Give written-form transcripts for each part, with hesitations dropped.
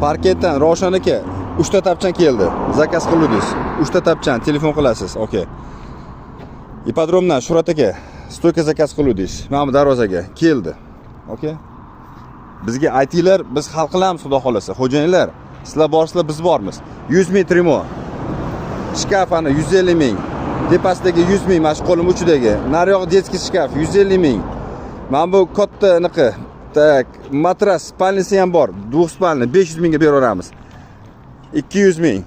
Parkentdan Ravshan aka, 3 ta tapchan keldi. Заказ qiluvdingiz. 3 ta tapchan, telefon qilasiz. Okey. Ipodromdan Shuhrat aka, стойка заказ qiluvdingiz. Mana bu darvozaga keldi. Okey. Bizga aytinglar, biz hal qilamiz, xudo xolasa. Xo'jayinlar, sizlar borsizlar, biz bormiz. 100 ming trimo. Shkaf ana 150 ming. Tepasidagi 100 ming, mana shu qo'lim uchidagi. Nariyog'i детский shkaf 150 ming. Mana bu katta anaqa, так, matras, спальный si ham bor. Двухспальный 500 mingga beraveramiz. 200 ming.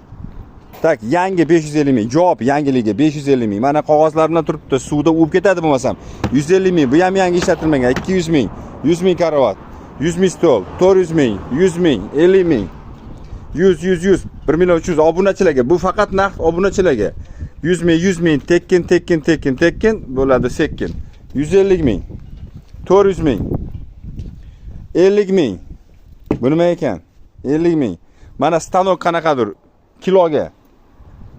Так, yangi 550 ming. Javob yangiligi 550 ming. Mana qog'ozlar bilan turibdi. Suvda uvib ketadi bo'lmasam. 150 ming. Bu ham yangi ishlatilmagan. 200 ming. 100 ming karavot. 100 ming stol. 400 ming. 100 ming. 50 ming. 100, 100, 100. 1 million 300 obunachilarga. Bu faqat naqd obunachilarga. 100 ming, 100 ming, tekin, tekin, tekin, tekin bo'ladi sekin. 150 ming. 400 ming. 50 ming. Bu nima ekan? 50 ming. Mana stanok qanaqadir kiloga.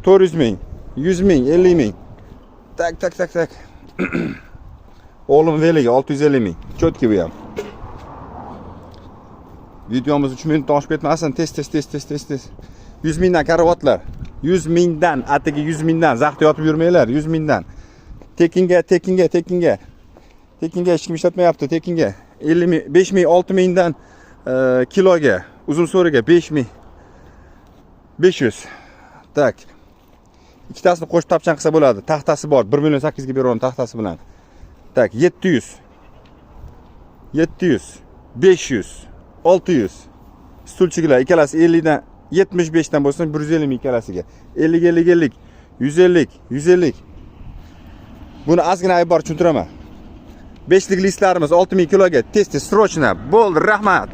400 ming, 100 ming, 50 ming. Так, так, так, так. O'g'lim велик i 650 ming. Чётко bu ham. Videomiz 3 minutdan oshib ketmasin. Tez, tez, tez, tez, tez, tez. 100 mingdan karavotlar. 100 mingdan, atigi 100 mingdan zaxta yotib yurmanglar, 100 mingdan. Tekinga, tekinga, tekinga. Tekinga hech kim ishlatmayapti, tekinga. 50 ming, 5 ming, 6 mingdan kiloga, uzun so'riga 5 ming. 500. Так. Ikkitasini qo'shib tapchan qilsa bo'ladi. Taxtasi bor. 1 million 8 ga beraman taxtasi bilan. Так, 700. 700, 500, 600. Стульчик lar ikkalasi 50 dan, 75 dan bo'lsin, 150 ming ikkalasiga. 50, 50, 50, 150, 150. Buni ozgina ayb bor, tushuntiraman. Beshlik listlarimiz 6 ming kiloga, tez tez, срочно. Bo'ldi, rahmat.